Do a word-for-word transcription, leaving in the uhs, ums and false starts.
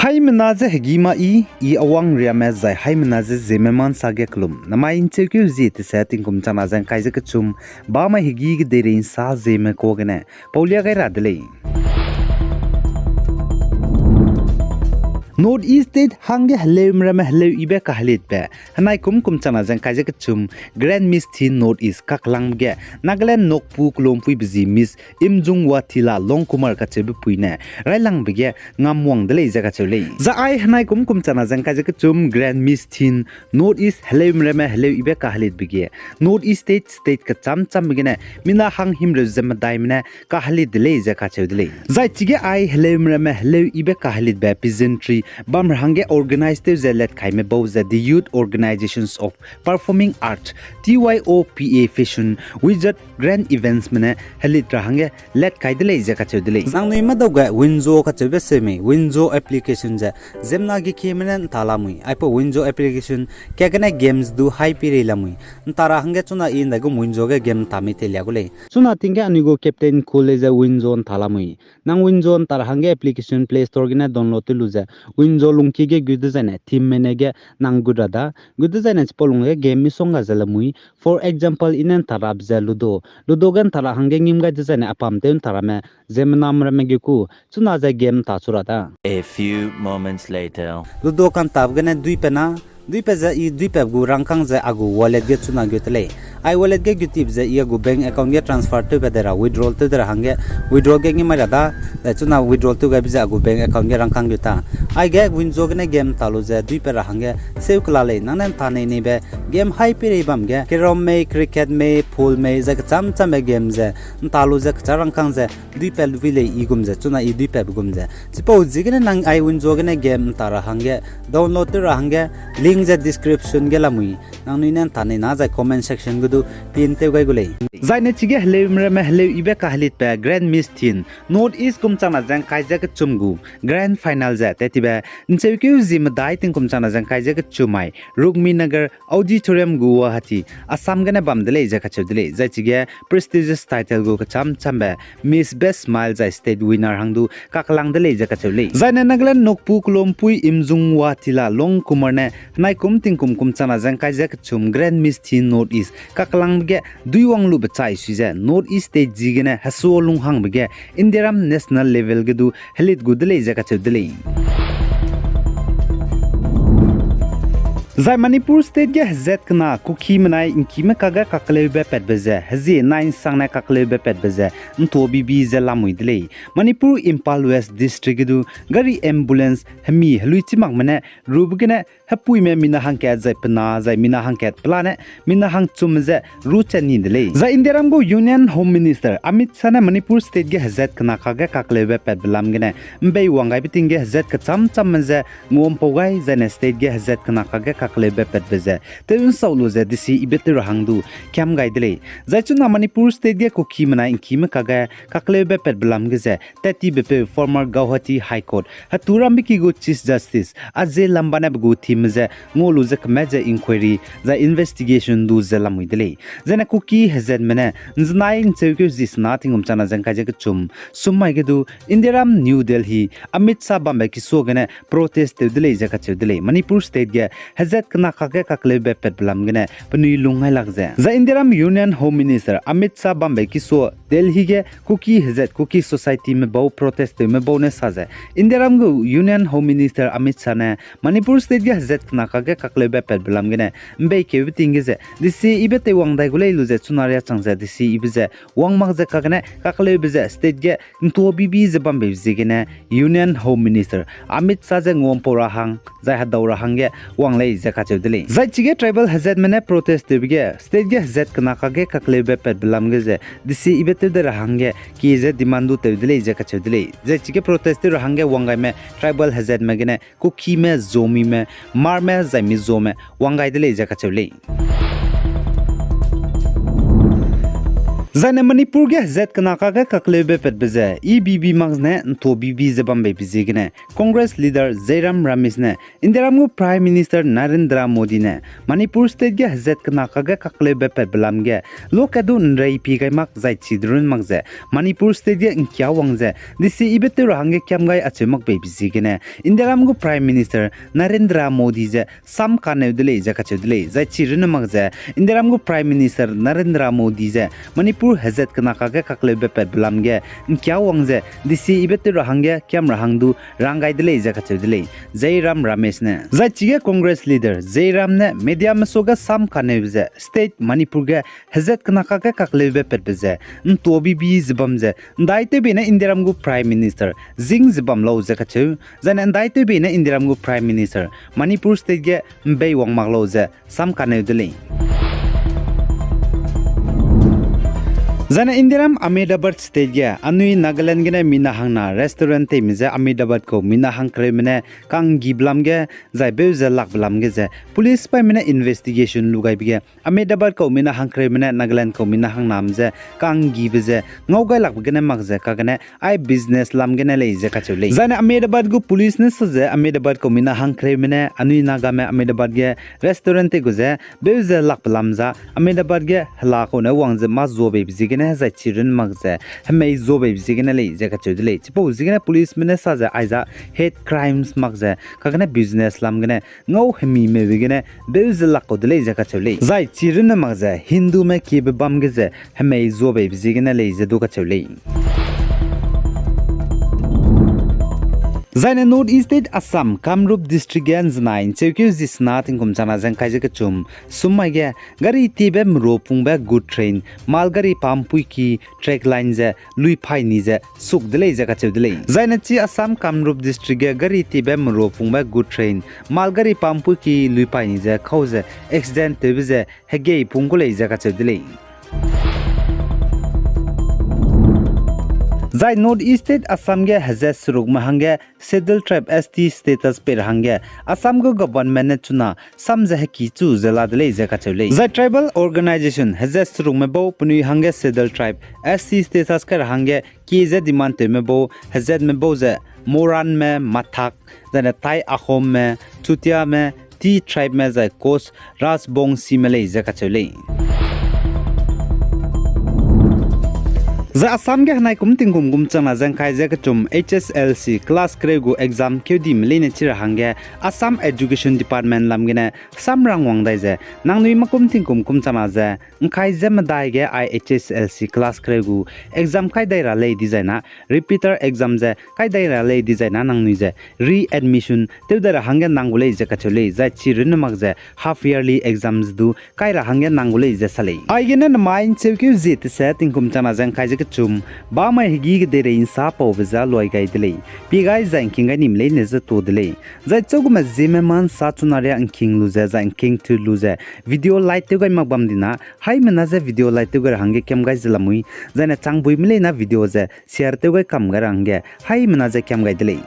Haimena ze hegî ma i, i awang riame zai haimena ze Zeme ma nsa ge kelum. Namai ncheukeu zie tese tingkum changna ze ngkai ze kechum, bamai hegî kedeirei nsa Zeme ka gene paulia gai ra de lei. North East State hangge heleume ramme heleu ibe kahelitbe, henai kum kum changna ze ngkai ze kechum Grand Miss Teen North East kaklangbe ge Nagaland Nokpu kelompuibe zi Miss Imjung Watila Longkumar kacheube pui ne railangbe ge ngamwang de lei ze kacheu lei. Zai ai henai kum kum changna ze ngkai ze kechum Grand Miss Teen North East heleume ramme heleu ibe kahelitbe ge North East State, state kecham chambe gene mina hang himreu ze medaime ne kahelit de lei ze kacheu de lei. Zai chige ai heleume ramme heleu ibe kahelitbe peasantry bam ra hangge organize tew ze letkaime bau ze The Youth Organizations of Performing Arts, T Y O P A Fashion Wizard Grand Eventsme ne helit ra hangge let kai de lei ze kacheu de lei. Nangnui madau ge Winzo kacheube seu mei, Winzo application ze ziemmena ge kieme ne nta lamui, aipau Winzo application kagene games du haî pirei lamui. Nta ra hangge chuna i ndaigum Winzo ge game nta mei teilia gu lei. Chuna ting ge anui gu Captain Cool lei ze Winzo nta lamui. Nang Winzo nta ra hangge application Play Store gene download tew lu ze Winzo lungki ge gu dezaine theme mene ge nang gut ra da. Gu dezaine chipau lung ge game misongga ze lamui. For example, i ne nta rabe ze Ludo. Ludo ge nta ra hangge ngim gai dezaine apam tew nta ramme ziemmename ramme ge ku chuna ze game nta chu ra da. A few moments later. Ludo kantabe gene duipe na, duipe ze i duipebe gu rangkâng ze a gu wallet ge chuna gut te lei. Ai wallet ge guttibe ze i a gu bank account ge transfer tewbe de ra withdrawal tew de ra hangge withdrawal ge ngim mai ra da, zai chuna withdrawal tew gaibe ze a gu bank account ge rangkâng gut ta. Aige Winzo gene game nta lu ze duipe ra hangge seu kela lei, nang ne nta nei neibe game haî pirei bam ge carrom mei, cricket mei, pool mei, zai kecham chambe game ze nta lu ze kecha rangkâng ze duipe lui lei i gum ze, chuna i duipebe gum ze. Chipau ziegene nang ai Winzo gene game nta ra hangge, download tew ra hangge, link ze description ge lamui. Nangnui ne nta nei na zai comment section ge du pin tew gai gu lei. Zaine chige heleume ramme heleu ibe kahelitbe Grand Miss Teen North East kum changna ze ngkai ze kechum gu grand final ze tettibe ncheukeu zi medai tingkum changna ze ngkai ze kechum mai Rukmini Nagar Auditorium Guwahati, Assam gene bam de lei ze kacheu de lei. Zai chige prestigious title gu kecham chambe Miss Best Smile zai state winner hang du kaklang de lei ze kacheu lei. Zaine Nagaland Nokpu kelompuî Imjung Watila Longkumar ne henai kum tingkum kum changna ze ngkai ze kechum Grand Miss Teen North East kaklangbe ge duiwang lube chai sui ze North East State ziegene hesuo lunghangbe ge Indiaram national level ge du helit gu de lei ze kacheu de lei. Zai Manipur State ge hezat kena Kuki menai ngkime kage kakleube patbe ze hezie nai nsangne kakleube patbe ze ntuabibi ze lamui de lei. Manipur Imphal West District ge du gari ambulance hemi heluichimakme ne rube gene hepuime mina hangkat zai pena zai mina hangkat pelane mina hangchumme ze ruchat ni de lei. Zai Indiaram gu Union Home Minister Amit Shah ne Manipur State ge hezat kena kage kakleube patbe lam gene mbei wanggaibe ting ge hezat kecham chamme ze nguampau gai zaine state ge hezat kena kage kakleube patbe ze tew nsau lu ze desi ibe tew ra hang du kiam gai de lei. Zai chuna Manipur State ge Kuki menai ngkime kage kakleube patbe lam ge ze tettibe peu former Guwahati High Court heturambe ki gu Chief Justice Ajay Lamba ne be gu theme ze ngau lu ze kemat ze inquiry zai investigation du ze lamui de lei. Zaine Kuki hezatme ne nzenai ncheukeu zi sena tingkum changna ze ngkai ze kechum sum mai ge du Indiaram New Delhi Amit Shah bambe kisuo gene protest tew de lei ze kacheu de lei. Manipur State ge hezat kena kage kakleube patbe lam gene penui lung ngailak ze. Zai Indiaram Union Home Minister Amit Shah bambe kisuo Delhi ge Kuki hezat Kuki Societyme bau protest tewme bau ne sa ze Indiaram gu Union Home Minister Amit Shah ne Manipur State ge hezat kena kage kakleube patbe lam gene mbei keube ting ge ze desi ibe teiwang dai gu lei lu ze chuna riâ chang ze desi ibe ze wang mak ze kagene kakleube ze state ge ntuabibi ze bambe ziegene Union Home Minister Amit Shah ze nguampau ra hang zai hedau ra hangge wang lei ze kacheu de lei. Zai chige tribal hezatme ne protest tewbe ge state ge hezat kena kage kakleube patbe lam ge ze desi ibe tew de ra hangge kie ze demand du tew de lei ze kacheu de lei. Zai chige protest tew ra hangge wanggaime tribal hezatme gene Kukime, Zomime, Hmarme zai Mizome wanggai de lei ze kacheu lei. Zaine Manipur ge hezat kena kakge kakleube patbe ze, E B B mak zene ntau B B ze bam beibe ziegene, Congress leader Jairam Ramesh ne Indiaram gu Prime Minister Narendra Modi ne Manipur State ge hezat kena kakge kakleube patbe lam ge, lokat du nrei pi gai mak zai chi de run mak ze, Manipur State ge ngkia wang ze, desi ibe tew ra hangge kiam gai acheu mak beibe ziegene, Indiaram gu Prime Minister Narendra Modi ze sam kaneu de lei ze kacheu de lei. Zai chi runne mak ze, Indiaram gu Prime Minister Narendra Modi ze Manipur hezat kena kakge kakleube patbe lam ge ngkia wang ze, desi ibe tew ra hangge kiam ra hang du rang gai de lei ze kacheu de lei, Jairam Ramesh ne. Zai chige Congress leader Jairam ne mediame suage sam kaneu ze, state Manipur ge hezat kena kakge kakleube patbe ze, ntau B B ze bam ze, ndaitewbe ne Indiaram gu Prime Minister zing ze bam lau ze kacheu, zaine ndaitewbe ne Indiaram gu Prime Minister Manipur State ge mbei wang mak lau ze sam kaneu de lei. Zaine Indiaram Ahmedabad State ge anui Nagaland gene mina hangna restaurant teime je Ahmedabad kau mina hangkereume ne kanggibe lam ge, zai beu ze lakbe lam ge ze police paîme ne investigation lu gaibe ge Ahmedabad kau mina hangkereume ne Nagaland kau mina hangnam ze kanggibe ze ngau gai lakbe gene mak ze kagene ai business lam gene lei ze kacheu lei. Zaine Ahmedabad gu police ne sa ze Ahmedabad kau mina hangkereume ne anui Nagame Ahmedabad ge restaurant tei gu ze beu ze lakbe lam za Ahmedabad ge hela kau ne wang ze mâ zuabeibe ziegene zai chi run mak ze hemei zuabeibe ziegene lei ze kacheu de lei. Chipau ziegene policeme ne sa ze aiza hate crimes mak ze kagene business lam gene ngau hemi meube gene beu ze lak kau de lei ze kacheu lei. Zai chi runne mak ze Hindume kiebe bam ge ze hemei zuabeibe ziegene lei ze du kacheu lei. Zaine North East State Assam, Kamrup District ge nzenai ncheukeu zi sena tingkum changna ze ngkai ze kechum, summai ge, gari tiebe merua pungbe good train, malgari pampuiki track line ze luipai ni ze suk de lei ze kacheu de lei. Zaine chi Assam Kamrup District ge gari tiebe merua pungbe good train, malgari pampuiki luipai ni ze kau ze accident tewbe ze hegei pung gu lei ze kacheu de lei. Zai North East State Assam ge hezat serukme hangge Scheduled Tribe S T status pei ra hangge Assam gu government ne chuna sam ze heki chu ze la de lei ze kacheu lei. Zai tribal organisation hezat serukme bau penui hangge Scheduled Tribe S T status kai ra hangge kie ze demand tewme bau hezatme bau ze Moranme, Mathak, zaine Tai Ahomme, Chutiame, Tea Tribeme zai Koch Rajbonsime lei ze kacheu lei. Zai Assam ge henai kum tingkum kum changna ze ngkai ze kechum H S L C class kereu gu exam keudime leine chi ra hangge Assam Education Department lam gene samrang wang dai ze, nangnui makum tingkum kum changna ze ngkai ze medai ge ai H S L C class kereu gu exam kai dai ra lei dizaina, repeater exam ze kai dai ra lei dizaina nangnui ze readmission tew dai ra hangge nang gu lei ze kacheu lei, zai chi runne mak ze half yearly exams du kai ra hangge nang gu lei ze sa lei. Aigene nemai ncheukeu zie tese tingkum changna ze ngkai ze kechum, bamai hegî kedeirei nsa paube ze luai gai de lei. Pie gai zai ngking gai nime leine ze to de lei. Zai chaugume ziemme ma nsa chuna ria ngking lu ze zai ngking tut lu ze video like tew gai mak bam dina, haimena ze video like tew gai ra hangge kiam gai ze lamui, zaine changbuime leina video ze share tew gai kam gai ra hangge haimena ze kiam gai de lei.